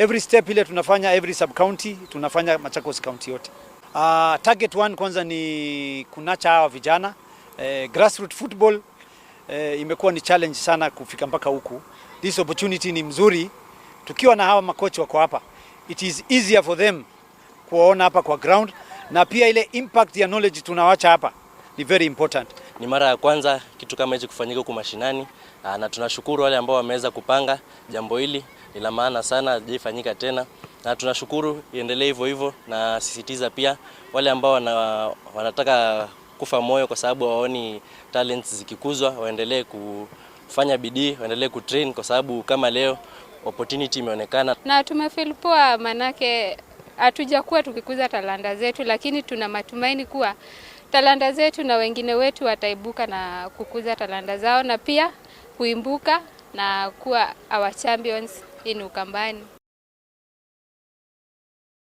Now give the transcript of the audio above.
Every step ile tunafanya every sub county, tunafanya Machakos County yote. Target one kwanza ni kunurture hawa vijana. Grassroots football imekuwa ni challenge sana kufika mpaka huku. This opportunity ni mzuri, tukiwa na hawa makochi wako hapa, it is easier for them kuwaona hapa kwa ground, na pia ile impact ya knowledge tunawacha hapa ni very important. Ni mara ya kwanza kitu kama hichi kufanyika huku mashinani, na tunashukuru wale ambao wameweza kupanga jambo hili, ni la maana sana, halijaifanyika tena, na tunashukuru iendelee hivyo hivyo, na sisitiza pia wale ambao wanataka kufa moyo kwa sababu hawaoni talents zikikuzwa, waendelee kufanya bidii, waendelee kutrain kwa sababu kama leo opportunity imeonekana. Na tumefeel poa, manake hatujakuwa tukikuza talanta zetu, lakini tuna matumaini kuwa talanta zetu na wengine wetu wataibuka na kukuza talanta zao na pia kuimbuka na kuwa our champions in Ukambani.